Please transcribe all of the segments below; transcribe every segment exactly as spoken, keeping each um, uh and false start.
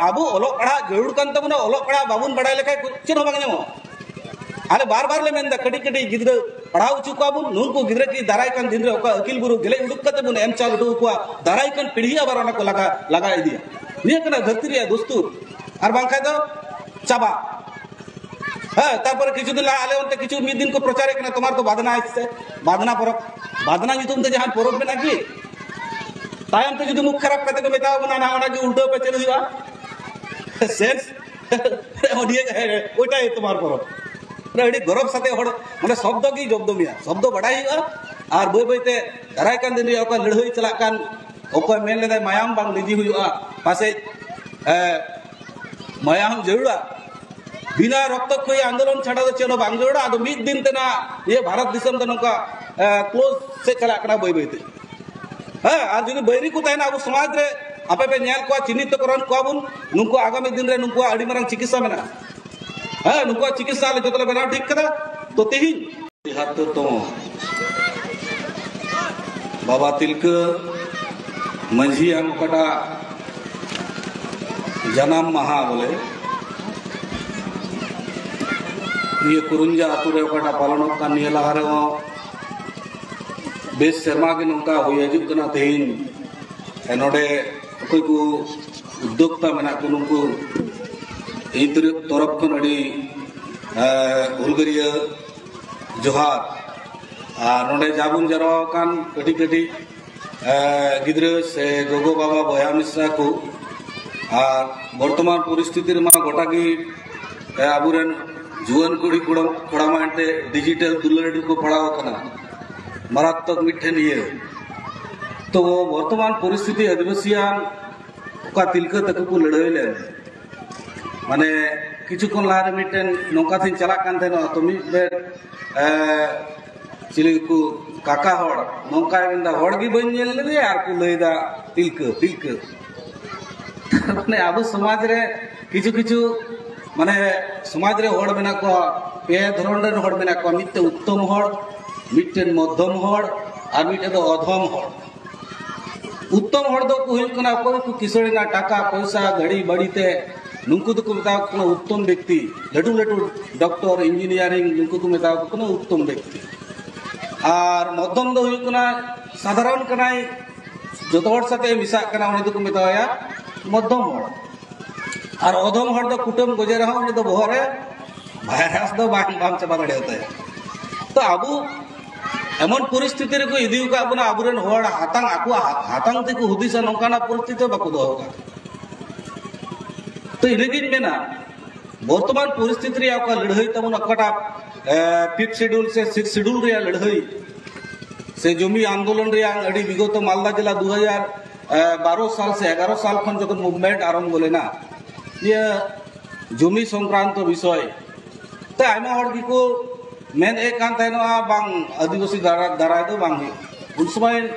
ᱟᱵᱚ ᱚᱞᱚᱜ ᱯᱟᱲᱦᱟᱜ ᱡᱟᱹᱨᱩᱲ ᱠᱟᱱ ᱛᱟᱵᱚᱱᱟ᱾ ᱚᱞᱚᱜ ᱯᱟᱲᱦᱟᱜ ᱵᱟᱵᱚᱱ ᱵᱟᱲᱟᱭ ᱞᱮᱠᱷᱟᱱ ᱪᱮᱫ ᱦᱚᱸ ᱵᱟᱝ ᱧᱟᱢᱚᱜᱼᱟ᱾ ᱟᱞᱮ ᱵᱟᱨ ᱵᱟᱨ ᱞᱮ ᱢᱮᱱᱫᱟ, ᱠᱟᱹᱴᱤᱡ ᱠᱟᱹᱴᱤᱡ ᱜᱤᱫᱽᱨᱟᱹ ᱯᱟᱲᱦᱟᱣ ᱦᱚᱪᱚ ᱠᱚᱣᱟ ᱵᱚᱱ᱾ ᱱᱩᱠᱩ ᱜᱤᱫᱽᱨᱟᱹ ᱠᱤ ᱫᱟᱨᱟᱭ ᱠᱟᱱ ᱫᱤᱱ ᱨᱮ ᱚᱠᱟ ᱟᱹᱠᱤᱞ ᱵᱩᱨᱩ ᱜᱮᱞᱮ ᱩᱰᱩᱠ ᱠᱟᱛᱮ ᱵᱚᱱ ᱮᱢ ᱪᱟᱞ ᱦᱚᱴᱚ ᱟᱠᱚᱣᱟ, ᱫᱟᱨᱟᱭ ᱠᱟᱱ ᱯᱤᱲᱦᱤ ᱟᱵᱟᱨ ᱚᱱᱟ ᱠᱚ ᱞᱟᱜᱟ ᱞᱟᱜᱟ ᱤᱫᱤᱭᱟ᱾ ᱱᱤᱭᱟᱹ ᱠᱟᱱᱟ ᱫᱷᱟᱹᱨᱛᱤ ᱨᱮᱭᱟᱜ ᱫᱩᱥᱛᱩᱨ᱾ ᱟᱨ ᱵᱟᱝᱠᱷᱟᱱ ᱫᱚ ᱪᱟᱵᱟ᱾ ᱦᱮᱸ, ᱛᱟᱨᱯᱚᱨᱮ ᱠᱤᱪᱷᱩ ᱫᱤᱱ ᱞᱟᱦᱟ ᱟᱞᱮ ᱚᱱᱛᱮ ᱠᱤᱪᱷᱩ ᱢᱤᱫ ᱫᱤᱱ ᱠᱚ ᱯᱨᱚᱪᱟᱨᱮᱫ ᱠᱟᱱᱟ, ᱛᱚᱢᱟᱨ ᱛᱚ ᱵᱟᱫᱱᱟ ᱟᱭᱥᱮ, ᱵᱟᱫᱱᱟ ᱯᱚᱨᱚᱵᱽ᱾ ᱵᱟᱫᱱᱟ ᱧᱩᱛᱩᱢ ᱛᱮ ᱡᱟᱦᱟᱱ ᱯᱚᱨᱚᱵᱽ ᱢᱮᱱᱟᱜᱼᱟ ᱠᱤ? ᱛᱟᱭᱚᱢ ᱛᱮ ᱡᱩᱫᱤ ᱢᱩᱠᱷ ᱠᱷᱟᱨᱟᱯ ᱠᱟᱛᱮ ᱠᱚ ᱢᱮᱛᱟᱣ ᱵᱚᱱᱟ, ᱱᱟ ᱚᱱᱟ ᱜᱮ ᱩᱞᱴᱟᱹᱣ ᱯᱟᱹᱪᱟᱹᱞ ᱦᱩᱭᱩᱜᱼᱟ᱾ ᱥᱮᱱᱥ ᱚᱰᱤᱭᱮ ᱳᱭᱴᱟᱭ ᱛᱚᱢᱟᱨ ᱯᱚᱨᱚᱵᱽ᱾ ᱢᱟᱱᱮ ᱟᱹᱰᱤ ᱜᱚᱨᱚᱵᱽ ᱥᱟᱛᱮ ᱦᱚᱲ, ᱢᱟᱱᱮ ᱥᱚᱵᱫᱚ ᱜᱮ ᱡᱚᱵᱫᱚ ᱢᱮᱭᱟ, ᱥᱚᱵᱫᱚ ᱵᱟᱰᱟᱭ ᱦᱩᱭᱩᱜᱼᱟ᱾ ᱟᱨ ᱵᱟᱹᱭ ᱵᱟᱹᱭ ᱛᱮ ᱫᱟᱨᱟᱭ ᱠᱟᱱ ᱫᱤᱱ ᱨᱮ ᱚᱠᱟ ᱞᱟᱹᱲᱦᱟᱹᱭ ᱪᱟᱞᱟᱜ ᱠᱟᱱ, ᱚᱠᱚᱭ ᱢᱮᱱ ᱞᱮᱫᱟᱭ ᱢᱟᱭᱟᱢ ᱵᱟᱝ ᱞᱤᱸᱡᱤ ᱦᱩᱭᱩᱜᱼᱟ, ᱯᱟᱥᱮᱡ ᱮ, ᱢᱟᱭᱟᱢ ᱡᱟᱹᱨᱩᱲᱟ᱾ ᱵᱤᱱᱟ ᱨᱚᱠᱛᱚᱠᱠᱷᱚᱭᱤ ᱟᱱᱫᱳᱞᱚᱱ ᱪᱷᱟᱲᱟ ᱫᱚ ᱪᱮᱫ ᱦᱚᱸ ᱵᱟᱝ ᱡᱟᱹᱨᱩᱲᱟ᱾ ᱟᱫᱚ ᱢᱤᱫ ᱫᱤᱱ ᱛᱮ ᱱᱟᱜ ᱤᱭᱟᱹ ᱵᱷᱟᱨᱚᱛ ᱫᱤᱥᱚᱢ ᱫᱚ ᱱᱚᱝᱠᱟ ᱠᱞᱳᱡᱽ ᱥᱮᱫ ᱪᱟᱞᱟᱜ ᱠᱟᱱᱟ ᱵᱟᱹᱭ ᱵᱟᱹᱭ ᱛᱮ᱾ ᱦᱮᱸ, ᱟᱨ ᱡᱩᱫᱤ ᱵᱟᱹᱭᱨᱤ ᱠᱚ ᱛᱟᱦᱮᱱᱟ ᱟᱵᱚ ᱥᱚᱢᱟᱡᱽ ᱨᱮ, ᱟᱯᱮ ᱯᱮ ᱧᱮᱞ ᱠᱚᱣᱟ, ᱪᱤᱱᱦᱤᱛᱚᱠᱚᱨᱚᱱ ᱠᱚᱣᱟ ᱵᱚᱱ᱾ ᱱᱩᱠᱩ ᱟᱜᱟᱢᱤ ᱫᱤᱱ ᱨᱮ ᱱᱩᱠᱩᱣᱟᱜ ᱟᱹᱰᱤ ᱢᱟᱨᱟᱝ ᱪᱤᱠᱤᱛᱥᱟ ᱢᱮᱱᱟᱜᱼᱟ᱾ ᱦᱮᱸ, ᱱᱩᱠᱩᱣᱟᱜ ᱪᱤᱠᱤᱛᱥᱟ ᱟᱞᱮ ᱡᱚᱛᱚ ᱞᱮ ᱵᱮᱱᱟᱣ ᱴᱷᱤᱠ ᱠᱟᱫᱟ᱾ ᱛᱚ ᱛᱮᱦᱮᱧ ᱛᱮᱦᱟᱛᱛᱳᱨ ᱛᱚᱢᱚ ᱵᱟᱵᱟ ᱛᱤᱞᱠᱟᱹ ᱢᱟᱹᱡᱷᱤᱭᱟᱜ ᱚᱠᱟᱴᱟᱜ ᱡᱟᱱᱟᱢ ᱢᱟᱦᱟ ᱵᱚᱞᱮ, ᱱᱤᱭᱟᱹ ᱠᱩᱨᱩᱧᱡᱟ ᱟᱛᱳ ᱨᱮ ᱚᱠᱟᱴᱟᱜ ᱯᱟᱞᱚᱱᱚᱜ ᱠᱟᱱ, ᱱᱤᱭᱟᱹ ᱞᱟᱦᱟ ᱨᱮᱦᱚᱸ ᱵᱮᱥ ᱥᱮᱨᱢᱟ ᱜᱮ ᱱᱚᱝᱠᱟ ᱦᱩᱭ ᱦᱤᱡᱩᱜ ᱠᱟᱱᱟ᱾ ᱛᱮᱦᱮᱧ ᱱᱚᱰᱮ ᱚᱠᱚᱭ ᱠᱚ ᱩᱫᱽᱫᱳᱠᱛᱟ ᱢᱮᱱᱟᱜ ᱠᱚ, ᱱᱩᱠᱩ ᱤᱧ ᱛᱚᱨᱚᱯ ᱠᱷᱚᱱ ᱟᱹᱰᱤ ᱦᱩᱞᱜᱟᱹᱨᱤᱭᱟᱹ ᱡᱚᱦᱟᱨ᱾ ᱟᱨ ᱱᱚᱰᱮ ᱡᱟ ᱵᱚᱱ ᱡᱟᱨᱣᱟ ᱟᱠᱟᱱ ᱠᱟᱹᱴᱤᱡ ᱠᱟᱹᱴᱤᱡ ᱜᱤᱫᱽᱨᱟᱹ ᱥᱮ ᱜᱚᱜᱚ ᱵᱟᱵᱟ ᱵᱚᱭᱦᱟ ᱢᱤᱥᱨᱟ ᱠᱚ, ᱟᱨ ᱵᱚᱨᱛᱚᱢᱟᱱ ᱯᱚᱨᱤᱥᱛᱷᱤᱛᱤ ᱨᱮᱢᱟ ᱜᱚᱴᱟ ᱜᱮ ᱟᱵᱚᱨᱮᱱ ᱡᱩᱣᱟᱹᱱ ᱠᱩᱲᱤ ᱠᱚᱲᱟ ᱠᱚᱲᱟ ᱢᱟ ᱮᱱᱛᱮ ᱰᱤᱡᱤᱴᱟᱞ ᱫᱩᱞᱟᱹᱲ ᱨᱮᱠᱚ ᱯᱟᱲᱟᱣ ᱟᱠᱟᱱᱟ, ᱢᱟᱨᱟᱛᱢᱚᱠ ᱢᱤᱫᱴᱮᱱ ᱤᱭᱟᱹ᱾ ᱛᱚ ᱵᱚᱨᱛᱚᱢᱟᱱ ᱯᱚᱨᱤᱥᱛᱷᱤᱛᱤ ᱟᱹᱫᱤᱵᱟᱹᱥᱤᱭᱟᱱ ᱚᱠᱟ ᱛᱤᱞᱠᱟᱹ ᱛᱟᱠᱚ ᱠᱚ ᱞᱟᱹᱲᱦᱟᱹᱭ ᱞᱮᱱ, ᱢᱟᱱᱮ ᱠᱤᱪᱷᱩ ᱠᱷᱚᱱ ᱞᱟᱦᱟᱨᱮ ᱢᱤᱫᱴᱮᱱ ᱱᱚᱝᱠᱟ ᱛᱤᱧ ᱪᱟᱞᱟᱜ ᱠᱟᱱ ᱛᱟᱦᱮᱱᱟ, ᱛᱚ ᱢᱤᱫ ᱵᱮᱨ ᱮ, ᱪᱤᱞᱤ ᱠᱚ ᱠᱟᱠᱟ ᱦᱚᱲ ᱱᱚᱝᱠᱟᱭ ᱢᱮᱱᱫᱟ, "ᱦᱚᱲ ᱜᱮ ᱵᱟᱹᱧ ᱧᱮᱞ ᱞᱮᱫᱮᱭᱟ ᱟᱨ ᱠᱚ ᱞᱟᱹᱭᱫᱟ ᱛᱤᱞᱠᱟᱹ ᱛᱤᱞᱠᱟᱹ᱾" ᱢᱟᱱᱮ ᱟᱵᱚ ᱥᱚᱢᱟᱡᱽ ᱨᱮ ᱠᱤᱪᱷᱩ ᱠᱤᱪᱷᱩ, ᱢᱟᱱᱮ ᱥᱚᱢᱟᱡᱽ ᱨᱮ ᱦᱚᱲ ᱢᱮᱱᱟᱜ ᱠᱚᱣᱟ, ᱯᱮ ᱫᱷᱚᱨᱚᱱ ᱨᱮᱱ ᱦᱚᱲ ᱢᱮᱱᱟᱜ ᱠᱚᱣᱟ, ᱢᱤᱫᱴᱮᱱ ᱩᱛᱛᱚᱢ ᱦᱚᱲ, ᱢᱤᱫᱴᱮᱱ ᱢᱚᱫᱽᱫᱷᱚᱢ ᱦᱚᱲ, ᱟᱨ ᱢᱤᱫᱴᱮᱱ ᱫᱚ ᱚᱫᱷᱚᱢ ᱦᱚᱲ᱾ ᱩᱛᱛᱚᱢ ᱦᱚᱲ ᱫᱚᱠᱚ ᱦᱩᱭᱩᱜ ᱠᱟᱱᱟ ᱚᱠᱚᱭ ᱠᱚ ᱠᱤᱥᱟᱹᱬ ᱮᱱᱟ, ᱴᱟᱠᱟ ᱯᱚᱭᱥᱟ ᱜᱟᱹᱰᱤ ᱵᱟᱹᱲᱤ ᱛᱮ, ᱱᱩᱠᱩ ᱫᱚᱠᱚ ᱢᱮᱛᱟ ᱠᱚ ᱠᱟᱱᱟ ᱩᱛᱛᱚᱢ ᱵᱮᱠᱛᱤ᱾ ᱞᱟᱹᱴᱩ ᱞᱟᱹᱴᱩ ᱰᱚᱠᱴᱚᱨ, ᱤᱧᱡᱤᱱᱤᱭᱟᱨᱤᱝ, ᱱᱩᱠᱩ ᱠᱚ ᱢᱮᱛᱟ ᱠᱚ ᱠᱟᱱᱟ ᱩᱛᱛᱚᱢ ᱵᱮᱠᱛᱤ᱾ ᱟᱨ ᱢᱚᱫᱽᱫᱷᱚᱢ ᱫᱚ ᱦᱩᱭᱩᱜ ᱠᱟᱱᱟ ᱥᱟᱫᱷᱟᱨᱚᱱ ᱠᱟᱱᱟᱭ, ᱡᱚᱛᱚ ᱦᱚᱲ ᱥᱟᱛᱮ ᱢᱮᱥᱟᱜ ᱠᱟᱱᱟ, ᱩᱱᱤ ᱫᱚᱠᱚ ᱢᱮᱛᱟᱣᱟᱭᱟ ᱢᱚᱫᱽᱫᱷᱚᱢ ᱦᱚᱲ᱾ ᱟᱨ ᱚᱫᱷᱚᱢ ᱦᱚᱲ ᱫᱚ ᱠᱩᱴᱟᱹᱢ ᱜᱚᱡᱮ ᱨᱮᱦᱚᱸ ᱩᱱᱤ ᱫᱚ ᱵᱚᱦᱚᱜ ᱨᱮ ᱵᱷᱟᱭᱨᱟᱥ ᱫᱚ ᱵᱟᱝ, ᱵᱟᱝ ᱪᱟᱵᱟ ᱫᱟᱲᱮᱭᱟᱛᱟᱭᱟ᱾ ᱛᱚ ᱟᱵᱚ ᱮᱢᱚᱱ ᱯᱚᱨᱤᱥᱛᱷᱤᱛᱤ ᱨᱮᱠᱚ ᱤᱫᱤ ᱟᱠᱟᱫ ᱵᱚᱱᱟ, ᱟᱵᱚᱨᱮᱱ ᱦᱚᱲ ᱦᱟᱛᱟᱝ, ᱟᱠᱚᱣᱟᱜ ᱦᱟ-, ᱦᱟᱛᱟᱝ ᱛᱮᱠᱚ ᱦᱩᱫᱤᱥᱟ, ᱱᱚᱝᱠᱟᱱᱟᱜ ᱯᱚᱨᱤᱥᱛᱷᱤᱛᱤ ᱵᱟᱠᱚ ᱫᱚᱦᱚ ᱟᱠᱟᱫ᱾ ᱛᱚ ᱤᱱᱟᱹᱜᱤᱧ ᱢᱮᱱᱟ, ᱵᱚᱨᱛᱚᱢᱟᱱ ᱯᱚᱨᱤᱥᱛᱷᱤᱛᱤ ᱨᱮᱭᱟᱜ ᱚᱠᱟ ᱞᱟᱹᱲᱦᱟᱹᱭ ᱛᱟᱵᱚᱱ, ᱚᱠᱟᱴᱟᱜ ᱯᱷᱤᱯᱛᱷ ᱥᱤᱰᱩᱞ ᱥᱮ ᱥᱤᱠᱥ ᱥᱤᱰᱩᱞ ᱨᱮᱭᱟᱜ ᱞᱟᱹᱲᱦᱟᱹᱭ ᱥᱮ ᱡᱚᱢᱤ ᱟᱱᱫᱳᱞᱚᱱ ᱨᱮᱭᱟᱜ ᱟᱹᱰᱤ ᱵᱤᱜᱚᱛᱚ ᱢᱟᱞᱫᱟ ᱡᱮᱞᱟ ᱫᱩ ᱦᱟᱡᱟᱨ ᱵᱟᱨᱚ ᱥᱟᱞ ᱥᱮ ᱮᱜᱟᱨᱚ ᱥᱟᱞ ᱠᱷᱚᱱ ᱡᱚᱠᱷᱚᱱ ᱢᱩᱵᱷᱢᱮᱱᱴ ᱟᱨᱟᱢᱵᱷᱚ ᱞᱮᱱᱟ, ᱱᱤᱭᱟᱹ ᱡᱚᱢᱤ ᱥᱚᱝᱠᱨᱟᱱᱛᱚ ᱵᱤᱥᱚᱭ ᱛᱮ ᱟᱭᱢᱟ ᱦᱚᱲ ᱜᱮᱠᱚ ᱢᱮᱱᱮᱫ ᱠᱟᱱ ᱛᱟᱦᱮᱱᱚᱜᱼᱟ, ᱵᱟᱝ, ᱟᱹᱫᱤᱵᱟᱹᱥᱤ ᱫᱟᱨᱟ-, ᱫᱟᱨᱟᱭ ᱫᱚ ᱵᱟᱝ ᱦᱩᱭᱩᱜᱼᱟ᱾ ᱩᱱ ᱥᱚᱢᱚᱭ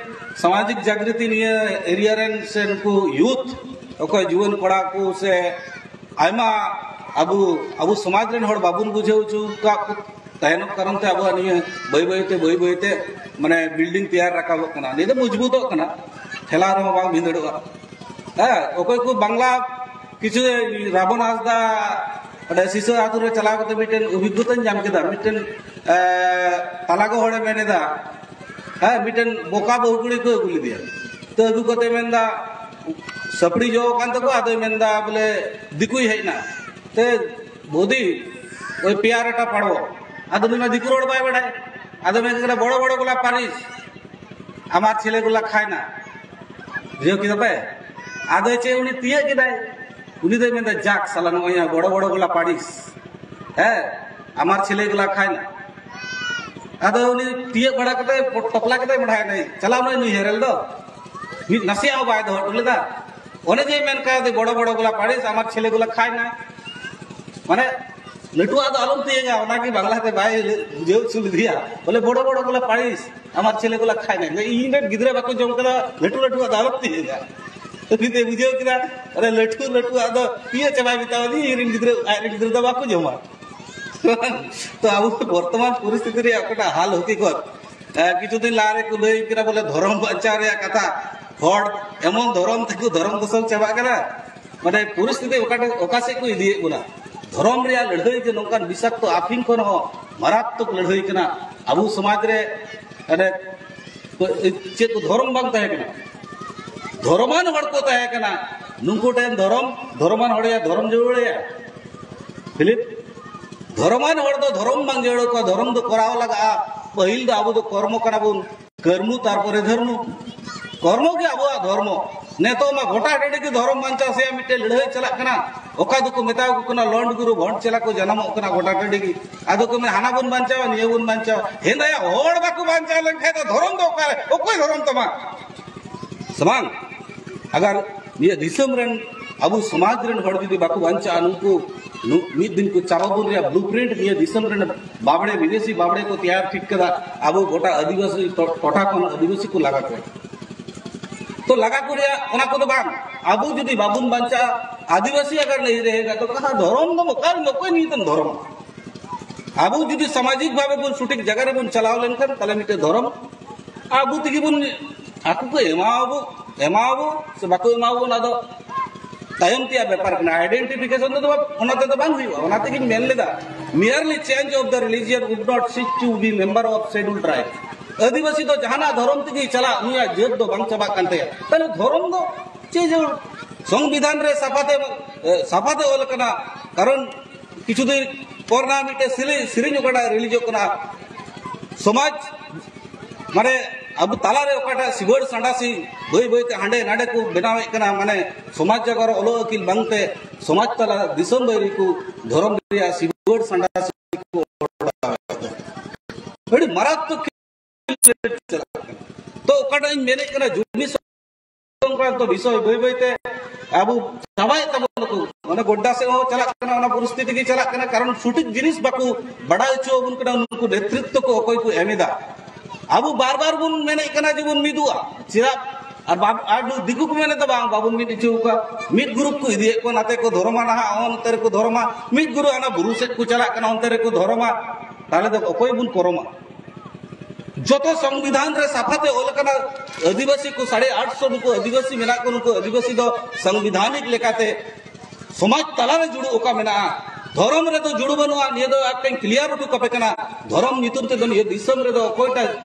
ᱥᱟᱢᱟᱡᱤᱠ ᱡᱟᱜᱽᱨᱤᱛᱤ ᱱᱤᱭᱟᱹ ᱮᱨᱤᱭᱟ ᱨᱮᱱ ᱥᱮ ᱱᱩᱠᱩ ᱭᱩᱛᱷ, ᱚᱠᱚᱭ ᱡᱩᱣᱟᱹᱱ ᱠᱚᱲᱟ ᱠᱚ ᱥᱮ ᱟᱭᱢᱟ ᱟᱵᱚ, ᱟᱵᱚ ᱥᱚᱢᱟᱡᱽ ᱨᱮᱱ ᱦᱚᱲ ᱵᱟᱵᱚᱱ ᱵᱩᱡᱷᱟᱹᱣ ᱦᱚᱪᱚ ᱟᱠᱟᱫ ᱠᱚ ᱛᱟᱦᱮᱱᱚᱜ ᱠᱟᱨᱚᱱ ᱛᱮ ᱟᱵᱚᱣᱟᱜ ᱱᱤᱭᱟᱹ ᱵᱟᱹᱭ ᱵᱟᱹᱭ ᱛᱮ, ᱵᱟᱹᱭ ᱵᱟᱹᱭ ᱛᱮ ᱢᱟᱱᱮ ᱵᱤᱞᱰᱤᱝ ᱛᱮᱭᱟᱨ ᱨᱟᱠᱟᱵᱚᱜ ᱠᱟᱱᱟ᱾ ᱱᱤᱭᱟᱹ ᱫᱚ ᱢᱚᱡᱽᱵᱩᱛᱚᱜ ᱠᱟᱱᱟ, ᱴᱷᱮᱞᱟᱣ ᱨᱮᱦᱚᱸ ᱵᱟᱝ ᱵᱷᱤᱸᱫᱟᱹᱲᱚᱜᱼᱟ᱾ ᱦᱮᱸ, ᱚᱠᱚᱭ ᱠᱚ ᱵᱟᱝᱞᱟ ᱠᱤᱪᱷᱩ ᱨᱟᱵᱚᱱ ᱦᱟᱸᱥᱫᱟ ᱚᱸᱰᱮ ᱥᱤᱥᱟᱹ ᱟᱹᱛᱩ ᱨᱮ ᱪᱟᱞᱟᱣ ᱠᱟᱛᱮ ᱢᱤᱫᱴᱮᱱ ᱚᱵᱷᱤᱜᱽᱜᱚᱛᱟᱧ ᱧᱟᱢ ᱠᱮᱫᱟ᱾ ᱢᱤᱫᱴᱮᱱ, ᱮ, ᱛᱟᱞᱟ ᱜᱚ ᱦᱚᱲᱮ ᱢᱮᱱ ᱮᱫᱟ, ᱦᱮᱸ, ᱢᱤᱫᱴᱮᱱ ᱵᱚᱠᱟ ᱵᱟᱹᱦᱩ ᱠᱩᱲᱤ ᱠᱚ ᱟᱹᱜᱩ ᱞᱮᱫᱮᱭᱟ᱾ ᱛᱚ ᱟᱹᱜᱩ ᱠᱟᱛᱮ ᱢᱮᱱᱫᱟ, ᱥᱟᱯᱲᱤ ᱡᱚ ᱟᱠᱟᱱ ᱛᱟᱠᱚ, ᱟᱫᱚᱭ ᱢᱮᱱᱫᱟ ᱵᱚᱞᱮ ᱫᱤᱠᱩᱭ ᱦᱮᱡ ᱮᱱᱟ᱾ ᱛᱮ ᱵᱳᱫᱤ, ᱳᱭ ᱯᱮᱭᱟ ᱨᱮᱴᱟ ᱯᱟᱲᱚ᱾ ᱟᱫᱚ ᱱᱩᱭ ᱢᱟ ᱫᱤᱠᱩ ᱨᱚᱲ ᱵᱟᱭ ᱵᱟᱲᱟᱭ᱾ ᱟᱫᱚ ᱢᱮᱱ ᱠᱟᱱᱟ, "ᱵᱚᱲᱚ ᱵᱚᱲᱚ ᱜᱚᱞᱟ ᱯᱟᱹᱨᱤᱥ, ᱟᱢᱟᱨ ᱪᱷᱮᱞᱮ ᱜᱚᱞᱟ ᱠᱷᱟᱭᱱᱟ᱾" ᱵᱩᱡᱷᱟᱹᱣ ᱠᱮᱫᱟ ᱯᱮ? ᱟᱫᱚ ᱪᱮᱫ ᱩᱱᱤ ᱛᱤᱭᱟᱹᱜ ᱠᱮᱫᱟᱭ? ᱩᱱᱤ ᱫᱚᱭ ᱢᱮᱱᱫᱟ, "ᱡᱟᱠ ᱥᱟᱞᱟ, ᱱᱚᱜᱼᱚᱭ ᱵᱚᱲᱚ ᱵᱚᱲᱚ ᱜᱚᱞᱟ ᱯᱟᱹᱨᱤᱥ, ᱦᱮᱸ, ᱟᱢᱟᱨ ᱪᱷᱮᱞᱮ ᱜᱚᱞᱟ ᱠᱷᱟᱭᱱᱟ᱾" ᱟᱫᱚ ᱩᱱᱤ ᱛᱤᱭᱟᱹᱜ ᱵᱟᱲᱟ ᱠᱟᱛᱮ ᱴᱚᱯᱞᱟ ᱠᱟᱛᱮ ᱢᱟᱰᱷᱟᱭ ᱮᱱᱟᱭ᱾ ᱪᱟᱞᱟᱣ ᱱᱟᱭ ᱱᱩᱭ ᱦᱮᱨᱮᱞ ᱫᱚ᱾ ᱢᱤᱫ ᱱᱟᱥᱮᱭᱟᱜ ᱦᱚᱸ ᱵᱟᱭ ᱫᱚᱦᱚ ᱦᱚᱴᱚ ᱞᱮᱫᱟ᱾ ᱚᱱᱮ ᱡᱮ ᱢᱮᱱ ᱠᱟᱫ, "ᱵᱚᱲᱚ ᱵᱚᱲᱚ ᱜᱚᱞᱟ ᱯᱟᱹᱨᱤᱥ, ᱟᱢᱟᱨ ᱪᱷᱮᱞᱮ ᱜᱚᱞᱟ ᱠᱷᱟᱭᱱᱟ", ᱢᱟᱱᱮ ᱞᱟᱹᱴᱩᱣᱟᱜ ᱫᱚ ᱟᱞᱚᱢ ᱛᱤᱭᱟᱹᱜᱟ, ᱚᱱᱟᱜᱮ ᱵᱟᱝᱞᱟᱛᱮ ᱵᱟᱭ ᱵᱩᱡᱷᱟᱹᱣ ᱦᱚᱪᱚ ᱞᱮᱫᱮᱭᱟ᱾ ᱵᱚᱞᱮ, "ᱵᱚᱲᱚ ᱵᱚᱲᱚ ᱜᱚᱞᱟ ᱯᱟᱹᱨᱤᱥ, ᱟᱢᱟᱨ ᱪᱷᱮᱞᱮ ᱜᱚᱞᱟ ᱠᱷᱟᱭᱱᱟ", ᱤᱧ ᱨᱮᱱ ᱜᱤᱫᱽᱨᱟᱹ ᱵᱟᱠᱚ ᱡᱚᱢ ᱠᱟᱫᱟ, ᱞᱟᱹᱴᱩ ᱞᱟᱹᱴᱩᱣᱟᱜ ᱫᱚ ᱟᱞᱚᱢ ᱛᱤᱭᱟᱹᱜᱟ᱾ ᱩᱱᱤ ᱫᱚᱭ ᱵᱩᱡᱷᱟᱹᱣ ᱠᱮᱫᱟ, ᱚᱱᱮ ᱞᱟᱹᱴᱩ ᱞᱟᱹᱴᱩᱣᱟᱜ ᱫᱚ ᱛᱤᱭᱟᱹᱜ ᱪᱟᱵᱟᱭ ᱢᱮᱛᱟᱣ ᱫᱤᱧ, ᱤᱧ ᱨᱮᱱ ᱜᱤᱫᱽᱨᱟᱹ, ᱟᱡ ᱨᱮᱱ ᱜᱤᱫᱽᱨᱟᱹ ᱫᱚ ᱵᱟᱠᱚ ᱡᱚᱢᱟ᱾ ᱛᱚ ᱟᱵᱚ ᱵᱚᱨᱛᱚᱢᱟᱱ ᱯᱚᱨᱤᱥᱛᱷᱤᱛᱤ ᱨᱮᱭᱟᱜ ᱚᱠᱟᱴᱟᱜ ᱦᱟᱞ ᱦᱚᱠᱤᱠᱚᱛ, ᱮ, ᱠᱤᱪᱷᱩ ᱫᱤᱱ ᱞᱟᱦᱟ ᱨᱮᱠᱚ ᱞᱟᱹᱭ ᱠᱮᱫᱟ ᱵᱚᱞᱮ ᱫᱷᱚᱨᱚᱢ ᱵᱟᱧᱪᱟᱣ ᱨᱮᱭᱟᱜ ᱠᱟᱛᱷᱟ, ᱦᱚᱲ ᱮᱢᱚᱱ ᱫᱷᱚᱨᱚᱢ ᱛᱮᱠᱚ ᱫᱷᱚᱨᱚᱢ ᱫᱷᱚᱥᱚᱱ ᱪᱟᱵᱟᱜ ᱠᱟᱱᱟ᱾ ᱢᱟᱱᱮ ᱯᱚᱨᱤᱥᱛᱷᱤᱛᱤ ᱚᱠᱟᱴᱟᱜ, ᱚᱠᱟ ᱥᱮᱫ ᱠᱚ ᱤᱫᱤᱭᱮᱫ ᱵᱚᱱᱟ᱾ ᱫᱷᱚᱨᱚᱢ ᱨᱮᱭᱟᱜ ᱞᱟᱹᱲᱦᱟᱹᱭ ᱡᱮ ᱱᱚᱝᱠᱟᱱ ᱵᱤᱥᱟᱠᱛᱚ ᱟᱯᱷᱤᱝ ᱠᱷᱚᱱ ᱦᱚᱸ ᱢᱟᱨᱟᱛᱢᱚᱠ ᱞᱟᱹᱲᱦᱟᱹᱭ ᱠᱟᱱᱟ᱾ ᱟᱵᱚ ᱥᱚᱢᱟᱡᱽ ᱨᱮ ᱢᱟᱱᱮ ᱪᱮᱫ ᱠᱚ ᱫᱷᱚᱨᱚᱢ ᱵᱟᱝ ᱛᱟᱦᱮᱸ ᱠᱟᱱᱟ? ᱫᱷᱚᱨᱚᱢᱟᱱ ᱦᱚᱲ ᱠᱚ ᱛᱟᱦᱮᱸ ᱠᱟᱱᱟ᱾ ᱱᱩᱠᱩ ᱴᱷᱮᱱ ᱫᱷᱚᱨᱚᱢ, ᱫᱷᱚᱨᱚᱢᱟᱱ ᱦᱚᱲ ᱭᱟ ᱫᱷᱚᱨᱚᱢ ᱡᱟᱹᱨᱩᱲ ᱟᱭᱟ᱾ ᱯᱷᱤᱞᱤᱯ, ᱫᱷᱚᱨᱚᱢᱟᱱ ᱦᱚᱲ ᱫᱚ ᱫᱷᱚᱨᱚᱢ ᱵᱟᱝ ᱡᱟᱹᱨᱩᱲ ᱠᱚᱣᱟ, ᱫᱷᱚᱨᱚᱢ ᱫᱚ ᱠᱚᱨᱟᱣ ᱞᱟᱜᱟᱜᱼᱟ᱾ ᱯᱟᱹᱦᱤᱞ ᱫᱚ ᱟᱵᱚ ᱫᱚ ᱠᱚᱨᱢᱚ ᱠᱟᱱᱟ ᱵᱚᱱ, ᱠᱟᱹᱨᱢᱩ ᱛᱟᱨᱯᱚᱨᱮ ᱫᱷᱚᱨᱢᱚ᱾ ᱠᱚᱨᱢᱚ ᱜᱮ ᱟᱵᱚᱣᱟᱜ ᱫᱷᱚᱨᱢᱚ᱾ ᱱᱤᱛᱚᱜ ᱢᱟ ᱜᱚᱴᱟ ᱴᱟᱺᱰᱤ ᱜᱮ ᱫᱷᱚᱨᱚᱢ ᱵᱟᱧᱪᱟᱣ ᱥᱮᱭᱟ ᱢᱤᱫᱴᱮᱱ ᱞᱟᱹᱲᱦᱟᱹᱭ ᱪᱟᱞᱟᱜ ᱠᱟᱱᱟ᱾ ᱚᱠᱟ ᱫᱚᱠᱚ ᱢᱮᱛᱟ ᱠᱚ ᱠᱟᱱᱟ ᱞᱚᱱᱰ ᱜᱩᱨᱩ, ᱵᱷᱚᱱᱰ ᱪᱮᱞᱟ ᱠᱚ ᱡᱟᱱᱟᱢᱚᱜ ᱠᱟᱱᱟ ᱜᱚᱴᱟ ᱴᱟᱺᱰᱤ ᱜᱮ᱾ ᱟᱫᱚ ᱠᱚ ᱢᱮᱱᱟ ᱦᱟᱱᱟ ᱵᱚᱱ ᱵᱟᱧᱪᱟᱣᱟ, ᱱᱤᱭᱟᱹ ᱵᱚᱱ ᱵᱟᱧᱪᱟᱣᱟ᱾ ᱦᱮᱸᱫᱟᱭᱟ, ᱦᱚᱲ ᱵᱟᱠᱚ ᱵᱟᱧᱪᱟᱣ ᱞᱮᱱᱠᱷᱟᱱ ᱫᱚ ᱫᱷᱚᱨᱚᱢ ᱫᱚ ᱚᱠᱟᱨᱮ, ᱚᱠᱚᱭ ᱫᱷᱚᱨᱚᱢ ᱛᱟᱢᱟ? ᱥᱮ ᱵᱟᱝ? ᱟᱜᱟᱨ ᱱᱤᱭᱟᱹ ᱫᱤᱥᱚᱢ ᱨᱮᱱ ᱟᱵᱚ ᱥᱚᱢᱟᱡᱽ ᱨᱮᱱ ᱦᱚᱲ ᱡᱩᱫᱤ ᱵᱟᱠᱚ ᱵᱟᱧᱪᱟᱜᱼᱟ, ᱱᱩᱠᱩ ᱱᱩ-, ᱢᱤᱫ ᱫᱤᱱ ᱠᱚ ᱪᱟᱵᱟ ᱵᱚᱱ ᱨᱮᱭᱟᱜ ᱵᱞᱩᱯᱨᱤᱱᱴ ᱱᱤᱭᱟᱹ ᱫᱤᱥᱚᱢ ᱨᱮᱱ ᱵᱟᱵᱲᱮ, ᱵᱤᱫᱮᱥᱤ ᱵᱟᱵᱲᱮ ᱠᱚ ᱛᱮᱭᱟᱨ ᱴᱷᱤᱠ ᱠᱟᱫᱟ᱾ ᱟᱵᱚ ᱜᱚᱴᱟ ᱟᱹᱫᱤᱵᱟᱹᱥᱤ ᱴᱚ-, ᱴᱚᱴᱷᱟ ᱠᱷᱚᱱ ᱟᱹᱫᱤᱵᱟᱹᱥᱤ ᱠᱚ ᱞᱟᱜᱟ ᱠᱚᱣᱟ᱾ ᱛᱚ ᱞᱟᱜᱟ ᱠᱚ ᱨᱮᱭᱟᱜ ᱚᱱᱟ ᱠᱚᱫᱚ ᱵᱟᱝ᱾ ᱟᱵᱚ ᱡᱩᱫᱤ ᱵᱟᱵᱚᱱ ᱵᱟᱧᱪᱟᱜᱼᱟ, ᱟᱹᱫᱤᱵᱟᱹᱥᱤ ᱟᱜᱟᱨ ᱱᱤᱭᱟᱹ ᱨᱮ ᱦᱮᱡ ᱠᱟᱛᱮ ᱠᱟᱦᱟ ᱫᱷᱚᱨᱚᱢ ᱫᱚ ᱚᱠᱟ ᱨᱮ ᱚᱠᱚᱭ ᱱᱤᱭᱟᱹ ᱫᱚᱢ ᱫᱷᱚᱨᱚᱢ? ᱟᱵᱚ ᱡᱩᱫᱤ ᱥᱟᱢᱟᱡᱤᱠ ᱵᱷᱟᱵᱮ ᱵᱚᱱ ᱥᱚᱴᱷᱤᱠ ᱡᱟᱭᱜᱟ ᱨᱮᱵᱚᱱ ᱪᱟᱞᱟᱣ ᱞᱮᱱᱠᱷᱟᱱ, ᱛᱟᱦᱞᱮ ᱢᱤᱫᱴᱮᱱ ᱫᱷᱚᱨᱚᱢ ᱟᱵᱚ ᱛᱮᱜᱮ ᱵᱚᱱ, ᱟᱠᱚ ᱠᱚ ᱮᱢᱟᱣᱟᱵᱚ, ᱮᱢᱟᱣᱟᱵᱚ ᱥᱮ ᱵᱟᱠᱚ ᱮᱢᱟᱣᱟᱵᱚ, ᱚᱱᱟ ᱫᱚ ᱛᱟᱭᱚᱢ ᱛᱮᱭᱟᱜ ᱵᱮᱯᱟᱨ ᱠᱟᱱᱟ᱾ ᱟᱭᱰᱮᱱᱴᱤᱯᱷᱤᱠᱮᱥᱚᱱ ᱫᱚ ᱵᱟᱝ, ᱚᱱᱟ ᱛᱮᱫᱚ ᱵᱟᱝ ᱦᱩᱭᱩᱜᱼᱟ᱾ ᱚᱱᱟ ᱛᱮᱜᱮᱧ ᱢᱮᱱ ᱞᱮᱫᱟ, merely change of the religion would not cease to be member of Scheduled Tribe. ᱟᱹᱫᱤᱵᱟᱹᱥᱤ ᱫᱚ ᱡᱟᱦᱟᱱᱟᱜ ᱫᱷᱚᱨᱚᱢ ᱛᱮᱜᱮ ᱪᱟᱞᱟᱜ, ᱱᱩᱭᱟᱜ ᱡᱟᱹᱛ ᱫᱚ ᱵᱟᱝ ᱪᱟᱵᱟᱜ ᱠᱟᱱ ᱛᱟᱭᱟ᱾ ᱛᱟᱦᱞᱮ ᱫᱷᱚᱨᱚᱢ ᱫᱚ ᱪᱮᱫ ᱡᱟᱹᱨᱩᱲ? ᱥᱚᱝᱵᱤᱫᱷᱟᱱ ᱨᱮ ᱥᱟᱯᱷᱟᱛᱮ, ᱮ, ᱥᱟᱯᱷᱟᱛᱮ ᱚᱞ ᱟᱠᱟᱱᱟ᱾ ᱠᱟᱨᱚᱱ ᱠᱤᱪᱷᱩ ᱫᱤᱱ ᱯᱚᱨ ᱱᱟ ᱢᱤᱫᱴᱮᱱ ᱥᱮᱨᱮᱧ, ᱥᱮᱨᱮᱧ ᱚᱠᱟᱴᱟᱜ ᱨᱤᱞᱤᱡᱚᱜ ᱠᱟᱱᱟ, ᱥᱚᱢᱟᱡᱽ ᱢᱟᱱᱮ ᱟᱵᱚ ᱛᱟᱞᱟᱨᱮ ᱚᱠᱟᱴᱟᱜ ᱥᱤᱵᱟᱹᱲ ᱥᱟᱸᱰᱟᱥᱤ ᱵᱟᱹᱭ ᱵᱟᱹᱭᱛᱮ ᱦᱟᱸᱰᱮ ᱱᱟᱰᱮ ᱠᱚ ᱵᱮᱱᱟᱣᱮᱫ ᱠᱟᱱᱟ, ᱢᱟᱱᱮ ᱥᱚᱢᱟᱡᱽ ᱡᱟᱜᱟᱨ ᱚᱞᱚᱜ ᱟᱹᱠᱤᱞ ᱵᱟᱝᱛᱮ ᱥᱚᱢᱟᱡᱽ ᱛᱟᱞᱟ ᱫᱤᱥᱚᱢ ᱵᱟᱹᱭᱨᱤ ᱠᱚ ᱫᱷᱚᱨᱚᱢ ᱨᱮᱭᱟᱜ ᱥᱤᱵᱟᱹᱲ ᱥᱟᱸᱰᱟᱥᱤ ᱠᱚ ᱚᱰᱟᱣᱮᱫ ᱠᱟᱱᱟ᱾ ᱟᱹᱰᱤ ᱢᱟᱨᱟᱛᱢᱚᱠ ᱪᱟᱞᱟᱜ ᱠᱟᱱᱟ᱾ ᱛᱚ ᱚᱠᱟᱴᱟᱜ ᱤᱧ ᱢᱮᱱᱮᱫ ᱠᱟᱱᱟ, ᱡᱩᱢᱤ ᱥᱚᱝᱠᱨᱟᱱᱛᱚ ᱵᱤᱥᱚᱭ ᱵᱟᱹᱭ ᱵᱟᱹᱭᱛᱮ ᱟᱵᱚ ᱪᱟᱵᱟᱭᱮᱫ ᱛᱟᱵᱚᱱᱟᱠᱚ᱾ ᱚᱱᱟ ᱜᱚᱰᱰᱟ ᱥᱮᱫ ᱦᱚᱸ ᱪᱟᱞᱟᱜ ᱠᱟᱱᱟ, ᱚᱱᱟ ᱯᱚᱨᱤᱥᱛᱷᱤᱛᱤ ᱜᱮ ᱪᱟᱞᱟᱜ ᱠᱟᱱᱟ, ᱠᱟᱨᱚᱱ ᱥᱚᱴᱷᱤᱠ ᱡᱤᱱᱤᱥ ᱵᱟᱠᱚ ᱵᱟᱰᱟᱭ ᱦᱚᱪᱚ ᱟᱵᱚᱱ ᱠᱟᱱᱟ ᱱᱩᱠᱩ ᱱᱮᱛᱨᱤᱛᱵ ᱠᱚ ᱚᱠᱚᱭ ᱠᱚ ᱮᱢ ᱮᱫᱟ᱾ ᱟᱵᱚ ᱵᱟᱨ ᱵᱟᱨ ᱵᱚᱱ ᱢᱮᱱᱮᱫ ᱠᱟᱱᱟ ᱡᱮᱵᱚᱱ ᱢᱤᱫᱚᱜᱼᱟ, ᱪᱮᱫᱟᱜ? ᱟᱨ ᱵᱟᱵ-, ᱟᱨ ᱫᱤᱠᱩ ᱠᱚ ᱢᱮᱱᱮᱫᱟ ᱵᱟᱝ, ᱵᱟᱵᱚᱱ ᱢᱤᱫ ᱦᱚᱪᱚ ᱠᱚᱣᱟ᱾ ᱢᱤᱫ ᱜᱨᱩᱯ ᱠᱚ ᱤᱫᱤᱭᱮᱫ ᱠᱚᱣᱟ, ᱱᱟᱛᱮ ᱠᱚ ᱫᱷᱚᱨᱚᱢᱟ ᱱᱟᱦᱟᱜ, ᱚᱱᱛᱮ ᱨᱮᱠᱚ ᱫᱷᱚᱨᱚᱢᱟ᱾ ᱢᱤᱫ ᱜᱨᱩᱯ ᱦᱟᱱᱟ ᱵᱩᱨᱩ ᱥᱮᱫ ᱠᱚ ᱪᱟᱞᱟᱜ ᱠᱟᱱᱟ, ᱚᱱᱛᱮ ᱨᱮᱠᱚ ᱫᱷᱚᱨᱚᱢᱟ᱾ ᱛᱟᱦᱞᱮ ᱫᱚ ᱚᱠᱚᱭ ᱵᱚᱱ ᱠᱚᱨᱚᱢᱟ? ᱡᱚᱛᱚ ᱥᱚᱝᱵᱤᱫᱷᱟᱱ ᱨᱮ ᱥᱟᱯᱷᱟ ᱛᱮ ᱚᱞ ᱟᱠᱟᱱᱟ, ᱟᱹᱫᱤᱵᱟᱹᱥᱤ ᱠᱚ ᱥᱟᱲᱮ ᱟᱴᱥᱚ ᱱᱩᱠᱩ ᱟᱹᱫᱤᱵᱟᱹᱥᱤ ᱢᱮᱱᱟᱜ ᱠᱚ, ᱱᱩᱠᱩ ᱟᱹᱫᱤᱵᱟᱹᱥᱤ ᱫᱚ ᱥᱚᱝᱵᱤᱫᱷᱟᱱᱤᱠ ᱞᱮᱠᱟᱛᱮ ᱥᱚᱢᱟᱡᱽ ᱛᱟᱞᱟᱨᱮ ᱡᱩᱲᱩ ᱚᱠᱟ ᱢᱮᱱᱟᱜᱼᱟ, ᱫᱷᱚᱨᱚᱢ ᱨᱮᱫᱚ ᱡᱩᱲᱩ ᱵᱟᱹᱱᱩᱜᱼᱟ᱾ ᱱᱤᱭᱟᱹ ᱫᱚ ᱟᱯᱮᱧ ᱠᱞᱤᱭᱟᱨ ᱦᱚᱴᱚ ᱠᱟᱯᱮ ᱠᱟᱱᱟ, ᱫᱷᱚᱨᱚᱢ ᱧᱩᱛᱩᱢ ᱛᱮᱫᱚ ᱱᱤᱭᱟᱹ ᱫᱤᱥᱚᱢ ᱨᱮᱫᱚ ᱚᱠᱚᱭᱴᱟᱜ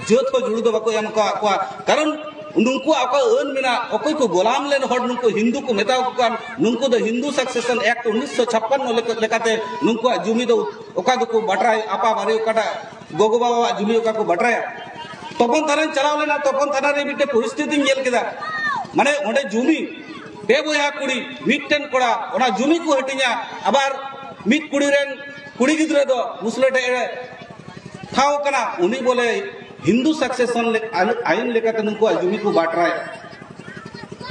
ᱡᱟᱹᱛ ᱦᱚᱸ ᱡᱩᱲᱩ ᱫᱚ ᱵᱟᱠᱚ ᱮᱢ ᱟᱠᱟᱫ ᱠᱚᱣᱟ᱾ ᱠᱟᱨᱚᱱ ᱱᱩᱠᱩᱣᱟᱜ ᱚᱠᱟ ᱟᱹᱱ ᱢᱮᱱᱟᱜ, ᱚᱠᱚᱭ ᱠᱚ ᱜᱳᱞᱟᱢ ᱞᱮᱱ ᱦᱚᱲ ᱱᱩᱠᱩ ᱦᱤᱱᱫᱩ ᱠᱚ ᱢᱮᱛᱟ ᱠᱚ ᱠᱟᱱ, ᱱᱩᱠᱩ ᱫᱚ ᱦᱤᱱᱫᱩ ᱥᱟᱠᱥᱮᱥᱚᱱ ᱮᱠᱴ ᱩᱱᱤᱥᱥᱚ ᱪᱷᱟᱯᱯᱟᱱᱱᱚ ᱞᱮᱠᱟ-, ᱞᱮᱠᱟᱛᱮ ᱱᱩᱠᱩᱣᱟᱜ ᱡᱩᱢᱤ ᱫᱚ ᱚᱠᱟ ᱫᱚᱠᱚ ᱵᱟᱴᱨᱟᱭ, ᱟᱯᱟ ᱵᱟᱨᱮ ᱚᱠᱟᱴᱟᱜ ᱜᱚᱜᱚ ᱵᱟᱵᱟᱣᱟᱜ ᱡᱩᱢᱤ ᱚᱠᱟ ᱠᱚ ᱵᱟᱴᱨᱟᱭᱟ᱾ ᱛᱚᱯᱚᱱ ᱛᱷᱟᱱᱟᱧ ᱪᱟᱞᱟᱣ ᱞᱮᱱᱟ, ᱛᱚᱯᱚᱱ ᱛᱷᱟᱱᱟ ᱨᱮ ᱢᱤᱫᱴᱮᱱ ᱯᱚᱨᱤᱥᱛᱷᱤᱛᱤᱧ ᱧᱮᱞ ᱠᱮᱫᱟ, ᱢᱟᱱᱮ ᱚᱸᱰᱮ ᱡᱩᱢᱤ ᱯᱮ ᱵᱚᱭᱦᱟ ᱠᱩᱲᱤ ᱢᱤᱫᱴᱮᱱ ᱠᱚᱲᱟ, ᱚᱱᱟ ᱡᱩᱢᱤ ᱠᱚ ᱦᱟᱹᱴᱤᱧᱟ, ᱟᱵᱟᱨ ᱢᱤᱫ ᱠᱩᱲᱤ ᱨᱮᱱ ᱠᱩᱲᱤ ᱜᱤᱫᱽᱨᱟᱹ ᱫᱚ ᱢᱩᱥᱞᱟᱹ ᱴᱷᱮᱡ ᱮ ᱴᱷᱟᱶ ᱠᱟᱱᱟ, ᱩᱱᱤ ᱵᱚᱞᱮ ᱦᱤᱱᱫᱩ ᱥᱟᱠᱥᱮᱥᱚᱱ ᱞᱮ-, ᱟᱭ-, ᱟᱭᱤᱱ ᱞᱮᱠᱟᱛᱮ ᱱᱩᱠᱩᱣᱟᱜ ᱡᱩᱢᱤ ᱠᱚ ᱵᱟᱴᱨᱟᱭᱟ᱾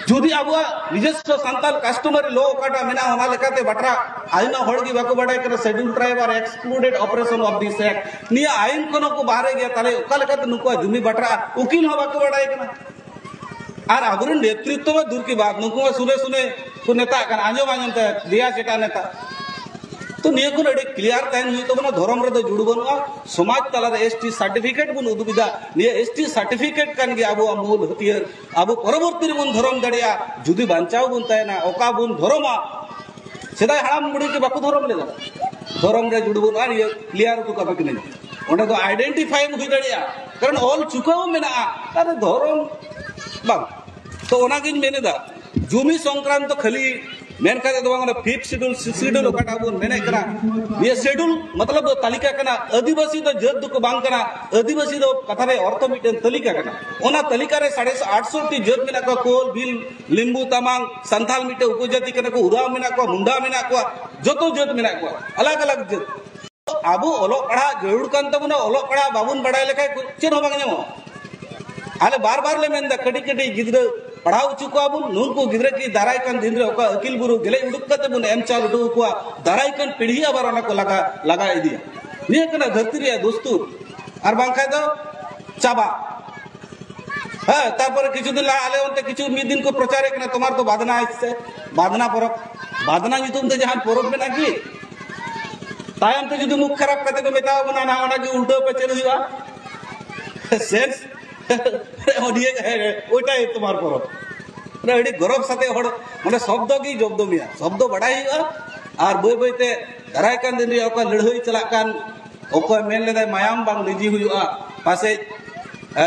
ᱡᱩᱫᱤ ᱟᱵᱚᱣᱟᱜ ᱱᱤᱡᱚᱥᱥᱚ ᱥᱟᱱᱛᱟᱲ ᱠᱟᱥᱴᱚᱢᱟᱨᱤ ᱞᱚ ᱚᱠᱟᱴᱟᱜ ᱢᱮᱱᱟᱜᱼᱟ, ᱚᱱᱟ ᱞᱮᱠᱟᱛᱮ ᱵᱟᱴᱨᱟ, ᱟᱭᱢᱟ ᱦᱚᱲ ᱜᱮ ᱵᱟᱠᱚ ᱵᱟᱰᱟᱭ ᱠᱟᱱᱟ, Scheduled Tribe are excluded operation of this Act᱾ ᱱᱤᱭᱟᱹ ᱟᱭᱤᱱ ᱠᱷᱚᱱ ᱦᱚᱸ ᱠᱚ ᱵᱟᱦᱨᱮ ᱜᱮᱭᱟ, ᱛᱟᱦᱞᱮ ᱚᱠᱟ ᱞᱮᱠᱟᱛᱮ ᱱᱩᱠᱩᱣᱟᱜ ᱡᱩᱢᱤ ᱵᱟᱴᱨᱟᱜᱼᱟ? ᱩᱠᱤᱞ ᱦᱚᱸ ᱵᱟᱠᱚ ᱵᱟᱰᱟᱭ ᱠᱟᱱᱟ᱾ ᱟᱨ ᱟᱵᱚᱨᱮᱱ ᱱᱮᱛᱨᱤᱛᱵ ᱢᱟ ᱫᱩᱨ ᱠᱤ ᱵᱟᱛ, ᱱᱩᱠᱩ ᱢᱟ ᱥᱩᱱᱮ ᱥᱩᱱᱮ ᱠᱚ ᱱᱮᱛᱟᱜ ᱠᱟᱱᱟ, ᱟᱸᱡᱚᱢ ᱟᱸᱡᱚᱢ ᱛᱮ ᱫᱮᱭᱟ ᱪᱮᱴᱟ ᱱᱮᱛᱟ᱾ ᱛᱚ ᱱᱤᱭᱟᱹ ᱠᱷᱚᱱ ᱟᱹᱰᱤ ᱠᱞᱤᱭᱟᱨ ᱛᱟᱦᱮᱱ ᱦᱩᱭᱩᱜ ᱛᱟᱵᱚᱱᱟ, ᱫᱷᱚᱨᱚᱢ ᱨᱮᱫᱚ ᱡᱩᱲᱩ ᱵᱟᱹᱱᱩᱜᱼᱟ᱾ ᱥᱚᱢᱟᱡᱽ ᱛᱟᱞᱟᱨᱮ ᱮᱥ ᱴᱤ ᱥᱟᱨᱴᱤᱯᱷᱤᱠᱮᱴ ᱵᱚᱱ ᱩᱫᱩᱜ ᱮᱫᱟ, ᱱᱤᱭᱟᱹ ᱮᱥ ᱴᱤ ᱥᱟᱨᱴᱤᱯᱷᱤᱠᱮᱴ ᱠᱟᱱ ᱜᱮᱭᱟ ᱟᱵᱚᱣᱟᱜ ᱢᱩᱞ ᱦᱟᱹᱛᱭᱟᱹᱨ᱾ ᱟᱵᱚ ᱯᱚᱨᱚᱵᱚᱨᱛᱤ ᱨᱮᱵᱚᱱ ᱫᱷᱚᱨᱚᱢ ᱫᱟᱲᱮᱭᱟᱜᱼᱟ, ᱡᱩᱫᱤ ᱵᱟᱧᱪᱟᱣ ᱵᱚᱱ ᱛᱟᱦᱮᱱᱟ᱾ ᱚᱠᱟ ᱵᱚᱱ ᱫᱷᱚᱨᱚᱢᱟ, ᱥᱮᱫᱟᱭ ᱦᱟᱲᱟᱢ ᱵᱩᱲᱦᱤ ᱠᱚ ᱵᱟᱠᱚ ᱫᱷᱚᱨᱚᱢ ᱞᱮᱫᱟ, ᱫᱷᱚᱨᱚᱢ ᱨᱮ ᱡᱩᱲᱩ ᱵᱟᱹᱱᱩᱜᱼᱟ, ᱱᱤᱭᱟᱹ ᱠᱞᱤᱭᱟᱨ ᱦᱚᱴᱚ ᱠᱟᱜ ᱯᱮ ᱠᱟᱹᱱᱟᱹᱧ᱾ ᱚᱸᱰᱮ ᱫᱚ ᱟᱭᱰᱮᱱᱴᱤᱯᱷᱟᱭ ᱦᱩᱭ ᱫᱟᱲᱮᱭᱟᱜᱼᱟ, ᱠᱟᱨᱚᱱ ᱚᱞ ᱪᱩᱠᱟᱹᱣ ᱢᱮᱱᱟᱜᱼᱟ᱾ ᱟᱨ ᱫᱷᱚᱨᱚᱢ ᱵᱟᱝ᱾ ᱛᱚ ᱚᱱᱟᱜᱤᱧ ᱢᱮᱱ ᱮᱫᱟ, ᱡᱩᱢᱤ ᱥᱚᱝᱠᱨᱟᱱᱛᱚ ᱠᱷᱟᱹᱞᱤ ᱢᱮᱱ ᱠᱟᱛᱮ ᱫᱚ ᱵᱟᱝ, ᱚᱱᱟ ᱯᱷᱤᱯᱛᱷ ᱥᱤᱰᱩᱞ, ᱥᱤᱠᱥᱛᱷ ᱥᱤᱰᱩᱞ ᱚᱠᱟᱴᱟᱜ ᱵᱚᱱ ᱢᱮᱱᱮᱫ ᱠᱟᱱᱟ, ᱱᱤᱭᱟᱹ ᱥᱤᱰᱩᱞ ᱢᱚᱛᱞᱚᱵ ᱫᱚ ᱛᱟᱹᱞᱤᱠᱟ ᱠᱟᱱᱟ᱾ ᱟᱹᱫᱤᱵᱟᱹᱥᱤ ᱫᱚ ᱡᱟᱹᱛ ᱫᱚᱠᱚ ᱵᱟᱝ ᱠᱟᱱᱟ᱾ ᱟᱹᱫᱤᱵᱟᱹᱥᱤ ᱫᱚ ᱠᱟᱛᱷᱟ ᱨᱮ ᱚᱨᱛᱷᱚ ᱢᱤᱫᱴᱮᱱ ᱛᱟᱹᱞᱤᱠᱟ ᱠᱟᱱᱟ᱾ ᱚᱱᱟ ᱛᱟᱹᱞᱤᱠᱟ ᱨᱮ ᱥᱟᱲᱮ ᱟᱴᱥᱚ ᱴᱤ ᱡᱟᱹᱛ ᱢᱮᱱᱟᱜ ᱠᱚᱣᱟ, ᱠᱳᱞ, ᱵᱷᱤᱞ, ᱞᱤᱢᱵᱩ, ᱛᱟᱢᱟᱝ, ᱥᱟᱱᱛᱟᱞ ᱢᱤᱫᱴᱮᱱ ᱩᱯᱚᱡᱟᱹᱛᱤ ᱠᱟᱱᱟ ᱠᱚ, ᱩᱨᱟᱣ ᱢᱮᱱᱟᱜ ᱠᱚᱣᱟ, ᱢᱩᱱᱰᱟ ᱢᱮᱱᱟᱜ ᱠᱚᱣᱟ, ᱡᱚᱛᱚ ᱡᱟᱹᱛ ᱢᱮᱱᱟᱜ ᱠᱚᱣᱟ, ᱟᱞᱟᱜᱽ ᱟᱞᱟᱜᱽ ᱡᱟᱹᱛ᱾ ᱟᱵᱚ ᱚᱞᱚᱜ ᱯᱟᱲᱦᱟᱜ ᱡᱟᱹᱨᱩᱲ ᱠᱟᱱ ᱛᱟᱵᱚᱱᱟ, ᱚᱞᱚᱜ ᱯᱟᱲᱦᱟᱜ ᱵᱟᱵᱚᱱ ᱵᱟᱲᱟᱭ ᱞᱮᱠᱷᱟᱡ ᱪᱮᱫ ᱦᱚᱸ ᱵᱟᱝ ᱧᱟᱢᱚᱜᱼᱟ᱾ ᱟᱞᱮ ᱵᱟᱨ ᱵᱟᱨ ᱞᱮ ᱢᱮᱱᱫᱟ, ᱠᱟᱹᱴᱤᱡ ᱠᱟᱹᱴᱤᱡ ᱜᱤᱫᱽᱨᱟᱹ ᱯᱟᱲᱦᱟᱣ ᱦᱚᱪᱚ ᱠᱚᱣᱟ ᱵᱚᱱ, ᱱᱩᱠᱩ ᱜᱤᱫᱽᱨᱟᱹ ᱠᱤ ᱫᱟᱨᱟᱭ ᱠᱟᱱ ᱫᱤᱱ ᱨᱮ ᱚᱠᱟ ᱟᱹᱠᱤᱞ ᱵᱩᱨᱩ ᱜᱮᱞᱮᱡ ᱩᱰᱩᱠ ᱠᱟᱛᱮ ᱵᱚᱱ ᱮᱢ ᱪᱟᱞ ᱦᱚᱴᱚ ᱟᱠᱚᱣᱟ, ᱫᱟᱨᱟᱭ ᱠᱟᱱ ᱯᱤᱲᱦᱤ ᱟᱵᱟᱨ ᱚᱱᱟ ᱠᱚ ᱞᱟᱜᱟ, ᱞᱟᱜᱟ ᱤᱫᱤᱭᱟ᱾ ᱱᱤᱭᱟᱹ ᱠᱟᱱᱟ ᱫᱷᱟᱹᱨᱛᱤ ᱨᱮᱭᱟᱜ ᱫᱩᱥᱛᱩᱨ, ᱟᱨ ᱵᱟᱝᱠᱷᱟᱡ ᱫᱚ ᱪᱟᱵᱟ᱾ ᱦᱮᱸ, ᱛᱟᱨᱯᱚᱨᱮ ᱠᱤᱪᱷᱩ ᱫᱤᱱ ᱞᱟᱦᱟ ᱟᱞᱮ ᱚᱱᱛᱮ ᱠᱤᱪᱷᱩ ᱢᱤᱫ ᱫᱤᱱ ᱠᱚ ᱯᱨᱚᱪᱟᱨᱮᱫ ᱠᱟᱱᱟ, ᱛᱳᱢᱟᱨ ᱛᱚ ᱵᱟᱫᱱᱟ ᱟᱭᱥᱮ, ᱵᱟᱫᱱᱟ ᱯᱚᱨᱚᱵᱽ, ᱵᱟᱫᱱᱟ ᱧᱩᱛᱩᱢ ᱛᱮ ᱡᱟᱦᱟᱱ ᱯᱚᱨᱚᱵᱽ ᱢᱮᱱᱟᱜᱼᱟ ᱠᱤ? ᱛᱟᱭᱚᱢ ᱛᱮ ᱡᱩᱫᱤ ᱢᱩᱠᱷ ᱠᱷᱟᱨᱟᱯ ᱠᱟᱛᱮ ᱠᱚ ᱢᱮᱛᱟᱣ ᱵᱚᱱᱟ, ᱱᱟ ᱚᱱᱟ ᱜᱮ ᱩᱞᱴᱟᱹ ᱯᱟᱹᱪᱟᱹᱞ ᱦᱩᱭᱩᱜᱼᱟ᱾ ᱥᱮᱱᱥ ᱚᱰᱤᱭᱮ ᱳᱭᱴᱟᱭ ᱛᱳᱢᱟᱨ ᱯᱚᱨᱚᱵᱽ᱾ ᱢᱟᱱᱮ ᱟᱹᱰᱤ ᱜᱚᱨᱚᱵᱽ ᱥᱟᱛᱮ ᱦᱚᱲ, ᱢᱟᱱᱮ ᱥᱚᱵᱫᱚ ᱜᱮ ᱡᱚᱵᱫᱚ ᱢᱮᱭᱟ, ᱥᱚᱵᱫᱚ ᱵᱟᱰᱟᱭ ᱦᱩᱭᱩᱜᱼᱟ᱾ ᱟᱨ ᱵᱟᱹᱭ ᱵᱟᱹᱭᱛᱮ ᱫᱟᱨᱟᱭ ᱠᱟᱱ ᱫᱤᱱ ᱨᱮᱭᱟᱜ ᱚᱠᱟ ᱞᱟᱹᱲᱦᱟᱹᱭ ᱪᱟᱞᱟᱜ ᱠᱟᱱ, ᱚᱠᱚᱭ ᱢᱮᱱ ᱞᱮᱫᱟᱭ ᱢᱟᱭᱟᱢ ᱵᱟᱝ ᱞᱤᱸᱡᱤ ᱦᱩᱭᱩᱜᱼᱟ, ᱯᱟᱥᱮᱡ ᱮ,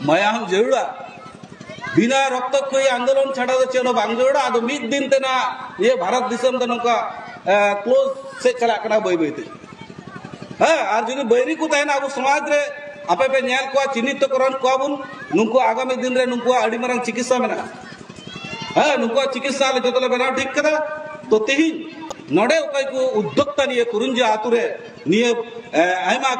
ᱢᱟᱭᱟᱢ ᱡᱟᱹᱨᱩᱲᱟ᱾ ᱵᱤᱱᱟ ᱨᱚᱠᱛᱚ ᱠᱷᱚᱭ ᱟᱱᱫᱳᱞᱚᱱ ᱪᱷᱟᱰᱟ ᱫᱚ ᱪᱮᱫ ᱦᱚᱸ ᱵᱟᱝ ᱡᱟᱹᱨᱩᱲᱟ᱾ ᱟᱫᱚ ᱢᱤᱫ ᱫᱤᱱ ᱛᱮ ᱱᱟᱜ ᱱᱤᱭᱟᱹ ᱵᱷᱟᱨᱚᱛ ᱫᱤᱥᱚᱢ ᱫᱚ ᱱᱚᱝᱠᱟ ᱠᱞᱳᱡᱽ ᱥᱮᱫ ᱪᱟᱞᱟᱜ ᱠᱟᱱᱟ ᱵᱟᱹᱭ ᱵᱟᱹᱭᱛᱮ᱾ ᱦᱮᱸ, ᱟᱨ ᱡᱩᱫᱤ ᱵᱟᱹᱭᱨᱤ ᱠᱚ ᱛᱟᱦᱮᱱᱟ ᱟᱵᱚ ᱥᱚᱢᱟᱡᱽ ᱨᱮ, ᱟᱯᱮ ᱯᱮ ᱧᱮᱞ ᱠᱚᱣᱟ, ᱪᱤᱱᱦᱤᱛᱚᱠᱚᱨᱚᱱ ᱠᱚᱣᱟ ᱵᱚᱱ, ᱱᱩᱠᱩ ᱟᱜᱟᱢᱤ ᱫᱤᱱ ᱨᱮ ᱱᱩᱠᱩᱣᱟᱜ ᱟᱹᱰᱤ ᱢᱟᱨᱟᱝ ᱪᱤᱠᱤᱛᱥᱟ ᱢᱮᱱᱟᱜᱼᱟ᱾ ᱦᱮᱸ, ᱱᱩᱠᱩᱣᱟᱜ ᱪᱤᱠᱤᱛᱥᱟ ᱟᱞᱮ ᱡᱚᱛᱚ ᱞᱮ ᱵᱮᱱᱟᱣ ᱴᱷᱤᱠ ᱠᱟᱫᱟ᱾ ᱛᱚ ᱛᱮᱦᱤᱧ ᱱᱚᱰᱮ ᱚᱠᱚᱭ ᱠᱚ ᱩᱫᱽᱫᱳᱠᱛᱟ ᱱᱤᱭᱟᱹ ᱠᱩᱨᱩᱧᱡᱟ ᱟᱛᱳ ᱨᱮ ᱱᱤᱭᱟᱹ, ᱮ, ᱟᱭᱢᱟ,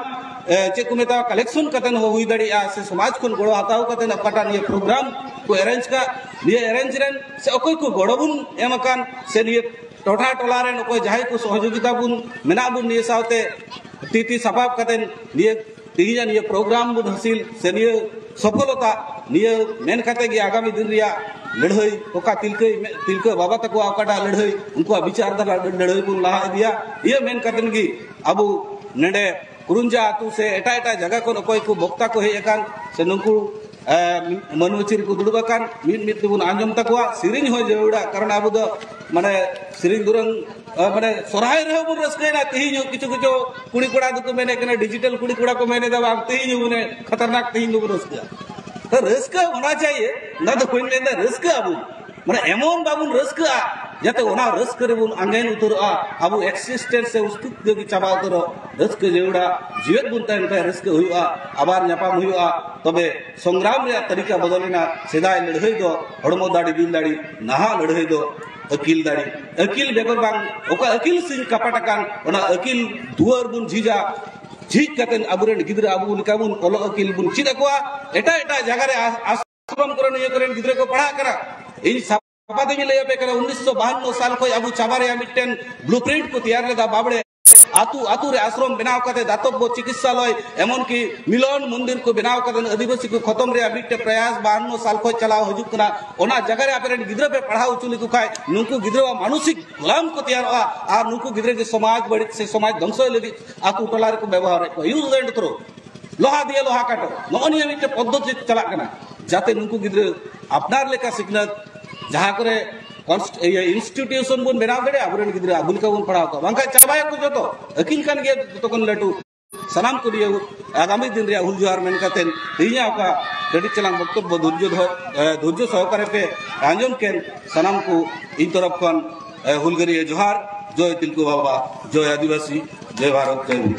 ᱮ, ᱪᱮᱫ ᱠᱚ ᱢᱮᱛᱟᱜᱼᱟ, ᱠᱟᱞᱮᱠᱥᱚᱱ ᱠᱟᱛᱮ ᱦᱚᱸ ᱦᱩᱭ ᱫᱟᱲᱮᱭᱟᱜᱼᱟ, ᱥᱮ ᱥᱚᱢᱟᱡᱽ ᱠᱷᱚᱱ ᱜᱚᱲᱚ ᱦᱟᱛᱟᱣ ᱠᱟᱛᱮ ᱚᱠᱟᱴᱟᱜ ᱱᱤᱭᱟᱹ ᱯᱨᱳᱜᱨᱟᱢ ᱠᱚ ᱮᱨᱮᱧᱡᱽ ᱠᱟᱜ, ᱱᱤᱭᱟᱹ ᱮᱨᱮᱧᱡᱽ ᱨᱮᱱ ᱥᱮ ᱚᱠᱚᱭ ᱠᱚ ᱜᱚᱲᱚ ᱵᱚᱱ ᱮᱢ ᱟᱠᱟᱱ, ᱥᱮ ᱱᱤᱭᱟᱹ ᱴᱚᱴᱷᱟ ᱴᱚᱞᱟ ᱨᱮᱱ ᱚᱠᱚᱭ ᱡᱟᱦᱟᱸᱭ ᱠᱚ ᱥᱚᱦᱚᱡᱳᱜᱤᱛᱟ ᱵᱚᱱ ᱢᱮᱱᱟᱜ ᱵᱚᱱ ᱱᱤᱭᱟᱹ ᱥᱟᱶᱛᱮ ᱛᱤ ᱛᱤ ᱥᱟᱯᱟᱵ ᱠᱟᱛᱮ ᱱᱤᱭᱟᱹ ᱛᱮᱦᱮᱧᱟᱜ ᱱᱤᱭᱟᱹ ᱯᱨᱳᱜᱨᱟᱢ ᱵᱚᱱ ᱦᱟᱹᱥᱤᱞ ᱥᱮ ᱱᱤᱭᱟᱹ ᱥᱚᱯᱷᱚᱞᱚᱛᱟ, ᱱᱤᱭᱟᱹ ᱢᱮᱱ ᱠᱟᱛᱮ ᱜᱮ ᱟᱜᱟᱢᱤ ᱫᱤᱱ ᱨᱮᱭᱟᱜ ᱞᱟᱹᱲᱦᱟᱹᱭ, ᱚᱠᱟ ᱛᱤᱞᱠᱟᱹ, ᱛᱤᱞᱠᱟᱹ ᱵᱟᱵᱟ ᱛᱟᱠᱚᱣᱟᱜ ᱚᱠᱟᱴᱟᱜ ᱞᱟᱹᱲᱦᱟᱹᱭ, ᱩᱱᱠᱩᱣᱟᱜ ᱵᱤᱪᱟᱨ ᱫᱷᱟᱨᱟ ᱞᱟᱹᱲᱦᱟᱹᱭ ᱵᱚᱱ ᱞᱟᱦᱟ ᱤᱫᱤᱭᱟ᱾ ᱤᱭᱟᱹ ᱢᱮᱱ ᱠᱟᱛᱮ ᱜᱮ ᱟᱵᱚ ᱱᱚᱰᱮ ᱠᱩᱨᱩᱧᱡᱟ ᱟᱹᱛᱩ ᱥᱮ ᱮᱴᱟᱜ ᱮᱴᱟᱜ ᱡᱟᱭᱜᱟ ᱠᱷᱚᱱ ᱚᱠᱚᱭ ᱠᱚ ᱵᱚᱠᱛᱟ ᱠᱚ ᱦᱮᱡ ᱟᱠᱟᱱ ᱥᱮ ᱱᱩᱠᱩ, ᱮ, ᱢᱟᱹᱱᱩ ᱪᱤᱨ ᱠᱚ ᱫᱩᱲᱩᱵ ᱟᱠᱟᱱ, ᱢᱤᱫ ᱢᱤᱫ ᱛᱮᱵᱚᱱ ᱟᱸᱡᱚᱢ ᱛᱟᱠᱚᱣᱟ᱾ ᱥᱮᱨᱮᱧ ᱦᱚᱸ ᱡᱟᱹᱨᱩᱲᱟ, ᱠᱟᱨᱚᱱ ᱟᱵᱚ ᱫᱚ ᱢᱟᱱᱮ ᱥᱮᱨᱮᱧ ᱫᱩᱨᱟᱹᱝ, ᱮ, ᱢᱟᱱᱮ ᱥᱚᱨᱦᱟᱭ ᱨᱮᱦᱚᱸ ᱵᱚᱱ ᱨᱟᱹᱥᱠᱟᱹᱭᱮᱱᱟ᱾ ᱛᱮᱦᱮᱧ ᱦᱚᱸ ᱠᱤᱪᱷᱩ ᱠᱤᱪᱷᱩ ᱠᱩᱲᱤ ᱠᱚᱲᱟ ᱫᱚᱠᱚ ᱢᱮᱱᱮᱫ ᱠᱟᱱᱟ, ᱰᱤᱡᱤᱴᱟᱞ ᱠᱩᱲᱤ ᱠᱚᱲᱟ ᱠᱚ ᱢᱮᱱ ᱮᱫᱟ, "ᱵᱟᱝ, ᱛᱮᱦᱮᱧ ᱦᱚᱸ ᱢᱟᱱᱮ ᱠᱷᱟᱛᱟᱨᱱᱟᱠ ᱛᱮᱦᱮᱧ ᱫᱚᱵᱚᱱ ᱨᱟᱹᱥᱠᱟᱹᱜᱼᱟ᱾" ᱛᱚ ᱨᱟᱹᱥᱠᱟᱹ ᱦᱳᱱᱟ ᱪᱟᱦᱤᱭᱮ, ᱚᱱᱟ ᱫᱚ ᱵᱟᱹᱧ ᱢᱮᱱᱫᱟ ᱨᱟᱹᱥᱠᱟᱹᱜ ᱟᱵᱚᱱ, ᱢᱟᱱᱮ ᱮᱢᱚᱱ ᱵᱟᱵᱚᱱ ᱨᱟᱹᱥᱠᱟᱹᱜᱼᱟ ᱡᱟᱛᱮ ᱚᱱᱟ ᱨᱟᱹᱥᱠᱟᱹ ᱨᱮᱵᱚᱱ ᱟᱸᱜᱮᱱ ᱩᱛᱟᱹᱨᱚᱜᱼᱟ᱾ ᱟᱵᱚ ᱮᱠᱥᱤᱥᱴᱮᱱᱥ ᱥᱮ ᱚᱥᱛᱤᱛᱵᱚ ᱜᱮ ᱪᱟᱵᱟ ᱩᱛᱟᱹᱨᱚᱜ᱾ ᱨᱟᱹᱥᱠᱟᱹ ᱡᱟᱹᱨᱩᱲᱟ, ᱡᱤᱣᱮᱫ ᱵᱚᱱ ᱛᱟᱦᱮᱱ ᱠᱷᱟᱱ ᱨᱟᱹᱥᱠᱟᱹ ᱦᱩᱭᱩᱜᱼᱟ, ᱟᱵᱟᱨ ᱧᱟᱯᱟᱢ ᱦᱩᱭᱩᱜᱼᱟ᱾ ᱛᱚᱵᱮ ᱥᱚᱝᱜᱨᱟᱢ ᱨᱮᱭᱟᱜ ᱛᱟᱹᱨᱤᱠᱟ ᱵᱚᱫᱚᱞᱮᱱᱟ᱾ ᱥᱮᱫᱟᱭ ᱞᱟᱹᱲᱦᱟᱹᱭ ᱫᱚ ᱦᱚᱲᱢᱚ ᱫᱟᱲᱮ, ᱫᱤᱞ ᱫᱟᱲᱮ, ᱱᱟᱦᱟᱜ ᱞᱟᱹᱲᱦᱟᱹᱭ ᱫᱚ ᱟᱹᱠᱤᱞ ᱫᱟᱲᱮ᱾ ᱟᱹᱠᱤᱞ ᱵᱮᱜᱚᱨ ᱵᱟᱝ, ᱚᱠᱟ ᱟᱹᱠᱤᱞ ᱥᱤᱧ ᱠᱟᱯᱟᱴ ᱟᱠᱟᱱ, ᱚᱱᱟ ᱟᱹᱠᱤᱞ ᱫᱩᱣᱟᱹᱨ ᱵᱚᱱ ᱡᱷᱤᱡᱟ᱾ ᱡᱷᱤᱡ ᱠᱟᱛᱮ ᱟᱵᱚᱨᱮᱱ ᱜᱤᱫᱽᱨᱟᱹ ᱟᱵᱚ ᱞᱮᱠᱟ ᱵᱚᱱ ᱚᱞᱚᱜ ᱟᱹᱠᱤᱞ ᱵᱚᱱ ᱪᱮᱫ ᱟᱠᱚᱣᱟ᱾ ᱮᱴᱟᱜ ᱮᱴᱟᱜ ᱡᱟᱭᱜᱟ ᱨᱮ ᱟᱥ-, ᱟᱥᱨᱚᱢ ᱠᱚᱨᱮ ᱱᱤᱭᱟᱹ ᱠᱚᱨᱮᱱ ᱜᱤᱫᱽᱨᱟᱹ ᱠᱚ ᱯᱟᱲᱦᱟᱜ ᱠᱟᱱᱟ᱾ ᱤᱧ ᱥᱟᱯᱷᱟ ᱛᱮᱧ ᱞᱟᱹᱭ ᱟᱯᱮ ᱠᱟᱱᱟ, ᱩᱱᱤᱥᱥᱚ ᱵᱟᱦᱟᱱᱱᱚ ᱥᱟᱞ ᱠᱷᱚᱱ ᱟᱵᱚ ᱪᱟᱵᱟ ᱨᱮᱭᱟᱜ ᱢᱤᱫᱴᱮᱱ ᱵᱞᱩᱯᱨᱤᱱᱴ ᱠᱚ ᱛᱮᱭᱟᱨ ᱞᱮᱫᱟ᱾ ᱵᱟᱵᱲᱮ ᱟᱛᱩ ᱟᱛᱩ ᱨᱮ ᱟᱥᱨᱚᱢ ᱵᱮᱱᱟᱣ ᱠᱟᱛᱮ, ᱫᱟᱛᱚᱵᱵᱚ ᱪᱤᱠᱤᱛᱥᱟᱞᱚᱭ, ᱮᱢᱚᱱ ᱠᱤ ᱢᱤᱞᱚᱱ ᱢᱚᱱᱫᱤᱨ ᱠᱚ ᱵᱮᱱᱟᱣ ᱠᱟᱛᱮ ᱟᱹᱫᱤᱵᱟᱹᱥᱤ ᱠᱚ ᱠᱷᱚᱛᱚᱢ ᱨᱮᱭᱟᱜ ᱢᱤᱫᱴᱮᱱ ᱯᱨᱚᱭᱟᱥ ᱵᱟᱦᱟᱱᱱᱚ ᱥᱟᱞ ᱠᱷᱚᱱ ᱪᱟᱞᱟᱣ ᱦᱤᱡᱩᱜ ᱠᱟᱱᱟ᱾ ᱚᱱᱟ ᱡᱟᱭᱜᱟ ᱨᱮ ᱟᱯᱮ ᱨᱮᱱ ᱜᱤᱫᱽᱨᱟᱹ ᱯᱮ ᱯᱟᱲᱦᱟᱣ ᱦᱚᱪᱚ ᱞᱮᱠᱚ ᱠᱷᱟᱱ ᱱᱩᱠᱩ ᱜᱤᱫᱽᱨᱟᱹᱣᱟᱜ ᱢᱟᱱᱚᱥᱤᱠ ᱜᱩᱞᱟᱢ ᱠᱚ ᱛᱮᱭᱟᱨᱚᱜᱼᱟ ᱟᱨ ᱱᱩᱠᱩ ᱜᱤᱫᱽᱨᱟᱹ ᱜᱮ ᱥᱚᱢᱟᱡᱽ ᱵᱟᱹᱲᱤᱡ ᱥᱮ ᱥᱚᱢᱟᱡᱽ ᱫᱷᱚᱝᱥᱚᱭ ᱞᱟᱹᱜᱤᱫ ᱟᱛᱩ ᱴᱚᱞᱟ ᱨᱮᱠᱚ ᱵᱮᱵᱚᱦᱟᱨᱮᱫ ᱠᱚᱣᱟ, use and throw᱾ ᱞᱚᱦᱟ ᱫᱤᱭᱮ ᱞᱚᱦᱟ ᱠᱟᱴᱚ, ᱱᱚᱜᱼᱚ ᱱᱤᱭᱟᱹ ᱢᱤᱫᱴᱮᱱ ᱯᱚᱫᱽᱫᱷᱚᱛᱤ ᱪᱟᱞᱟᱜ ᱠᱟᱱᱟ, ᱡᱟᱛᱮ ᱱᱩᱠᱩ ᱜᱤᱫᱽᱨᱟᱹ ᱟᱯᱱᱟᱨ ᱞᱮᱠᱟ ᱥᱤᱠᱷᱱᱟᱹᱛ, ᱡᱟᱦᱟᱸ ᱠᱚᱨᱮ ᱠᱚᱱᱥᱴ- ᱤᱭᱟᱹ institution ᱵᱚᱱ ᱵᱮᱱᱟᱣ ᱫᱟᱲᱮᱭᱟᱜᱼᱟ, ᱟᱵᱚᱨᱮᱱ ᱜᱤᱫᱽᱨᱟᱹ ᱟᱵᱚ ᱞᱮᱠᱟ ᱵᱚᱱ ᱯᱟᱲᱦᱟᱣ ᱠᱚᱣᱟ, ᱵᱟᱝᱠᱷᱟᱱ ᱪᱟᱵᱟᱭᱟᱠᱚ ᱡᱚᱛᱚ, ᱟᱹᱠᱤᱞ ᱠᱟᱱ ᱜᱮᱭᱟ ᱡᱚᱛᱚ ᱠᱷᱚᱱ ᱞᱟᱹᱴᱩ᱾ ᱥᱟᱱᱟᱢ ᱠᱚ ᱱᱤᱭᱟᱹ ᱟᱜᱟᱢᱤ ᱫᱤᱱ ᱨᱮᱭᱟᱜ ᱦᱩᱞ ᱡᱚᱦᱟᱨ ᱢᱮᱱ ᱠᱟᱛᱮ ᱛᱮᱦᱮᱧᱟᱜ ᱚᱠᱟ ᱠᱟᱹᱴᱤᱡ ᱪᱟᱞᱟᱝ ᱵᱚᱠᱛᱚᱵᱵᱚ ᱫᱷᱳᱨᱡᱚ ᱫᱚᱦᱚ, ᱮ, ᱫᱷᱳᱨᱡᱚ ᱥᱚᱦᱚᱠᱟᱨᱮ ᱯᱮ ᱟᱸᱡᱚᱢ ᱠᱮᱱ, ᱥᱟᱱᱟᱢ ᱠᱚ ᱤᱧ ᱛᱚᱨᱚᱯ ᱠᱷᱚᱱ, ᱮ, ᱦᱩᱞᱜᱟᱹᱨᱤᱭᱟᱹ ᱡᱚᱦᱟᱨ᱾ ᱡᱚᱭ ᱛᱤᱞᱠᱟᱹ ᱵᱟᱵᱟ, ᱡᱚᱭ ᱟᱹᱫᱤᱵᱟᱹᱥᱤ, ᱡᱚᱭ ᱵᱷᱟᱨᱚᱛ, ᱡᱚᱭ ᱵᱷᱤᱢ᱾